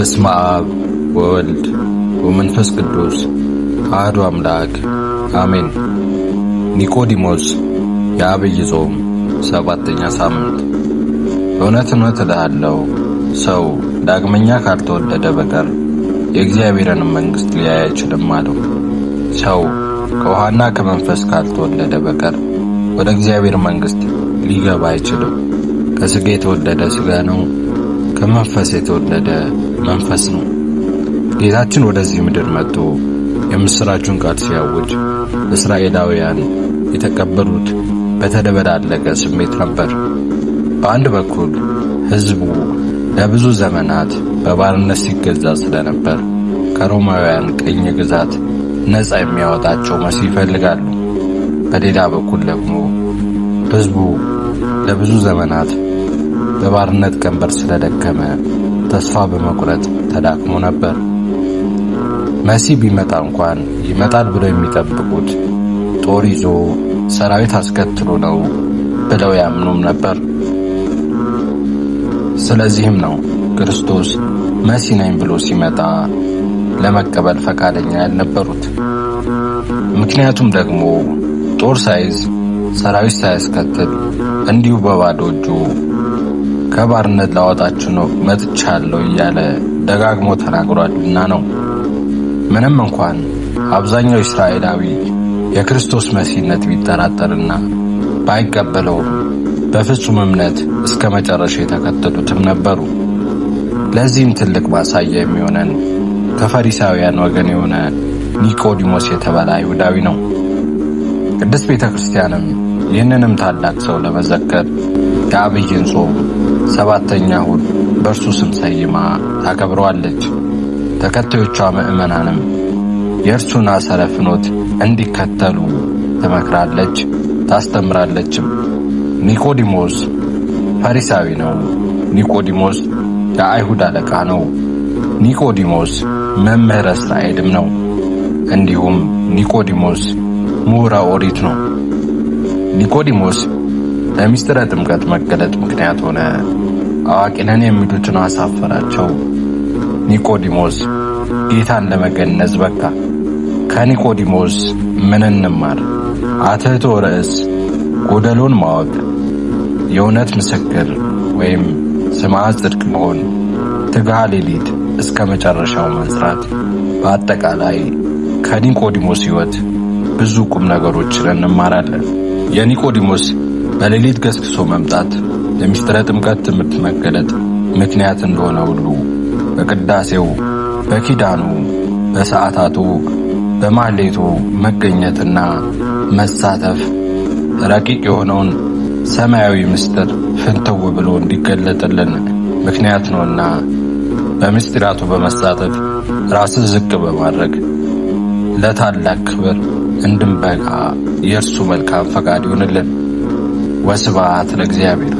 በስመ አብ ወወልድ ወመንፈስ ቅዱስ አሐዱ አምላክ አሜን። ኒቆዲሞስ የዐቢይ ጾም ሰባተኛ ሳምንት። እውነት እውነት እልሃለሁ ሰው ዳግመኛ ካልተወለደ በቀር የእግዚአብሔርን መንግሥት ሊያይ አይችልም አለው። ሰው ከውሃና ከመንፈስ ካልተወለደ በቀር ወደ እግዚአብሔር መንግሥት ሊገባ አይችልም። ከሥጋ የተወለደ ሥጋ ነው፣ ከመንፈስ የተወለደ መንፈስ ነው። ጌታችን ወደዚህ ምድር መጥቶ የምሥራቹን ቃል ሲያውጅ እስራኤላውያን የተቀበሉት በተደበላለቀ ስሜት ነበር። በአንድ በኩል ሕዝቡ ለብዙ ዘመናት በባርነት ሲገዛ ስለነበር ከሮማውያን ቅኝ ግዛት ነፃ የሚያወጣቸው መሲህ ይፈልጋሉ። በሌላ በኩል ደግሞ ሕዝቡ ለብዙ ዘመናት በባርነት ቀንበር ስለደከመ ተስፋ በመቁረጥ ተዳክሞ ነበር። መሲህ ቢመጣ እንኳን ይመጣል ብለው የሚጠብቁት ጦር ይዞ ሰራዊት አስከትሎ ነው ብለው ያምኑም ነበር። ስለዚህም ነው ክርስቶስ መሲህ ነኝ ብሎ ሲመጣ ለመቀበል ፈቃደኛ ያልነበሩት። ምክንያቱም ደግሞ ጦር ሳይዝ ሰራዊት ሳያስከትል እንዲሁ በባዶ እጁ ከባርነት ላወጣችሁ ነው መጥቻለሁ እያለ ደጋግሞ ተናግሯልና ነው። ምንም እንኳን አብዛኛው እስራኤላዊ የክርስቶስ መሲህነት ቢጠራጠርና ባይቀበለውም በፍጹም እምነት እስከ መጨረሻ የተከተሉትም ነበሩ። ለዚህም ትልቅ ማሳያ የሚሆነን ከፈሪሳውያን ወገን የሆነ ኒቆዲሞስ የተባለ አይሁዳዊ ነው። ቅድስት ቤተ ክርስቲያንም ይህንንም ታላቅ ሰው ለመዘከር የዐቢይን ጾም ሰባተኛ እሁድ በእርሱ ስም ሰይማ ታከብረዋለች። ተከታዮቿ ምዕመናንም የእርሱን አሰረ ፍኖት እንዲከተሉ ትመክራለች፣ ታስተምራለችም። ኒቆዲሞስ ፈሪሳዊ ነው። ኒቆዲሞስ የአይሁድ አለቃ ነው። ኒቆዲሞስ መምህረ እስራኤልም ነው። እንዲሁም ኒቆዲሞስ ምሁረ ኦሪት ነው። ኒቆዲሞስ ለሚስጥረ ጥምቀት መገለጥ ምክንያት ሆነ። አዋቂ ነን የሚሉትን አሳፈራቸው። ኒቆዲሞስ ጌታን ለመገነዝ በቃ። ከኒቆዲሞስ ምን እንማር? አትሕቶ ርዕስ፣ ጎደሎን ማወቅ፣ የእውነት ምስክር ወይም ስምዐ ጽድቅ መሆን፣ ትግሃ ሌሊት እስከ መጨረሻው መጽራት። በአጠቃላይ ከኒቆዲሞስ ሕይወት ብዙ ቁም ነገሮችን እንማራለን። የኒቆዲሞስ በሌሊት ገስግሶ መምጣት ለሚስጥረ ጥምቀት ትምህርት መገለጥ ምክንያት እንደሆነ ሁሉ በቅዳሴው፣ በኪዳኑ፣ በሰዓታቱ፣ በማህሌቱ መገኘትና መሳተፍ ረቂቅ የሆነውን ሰማያዊ ምስጢር ፍንትው ብሎ እንዲገለጥልን ምክንያት ነውና በምስጢራቱ በመሳተፍ ራስን ዝቅ በማድረግ ለታላቅ ክብር እንድንበቃ የእርሱ መልካም ፈቃድ ይሁንልን። ወስብሐት ለእግዚአብሔር።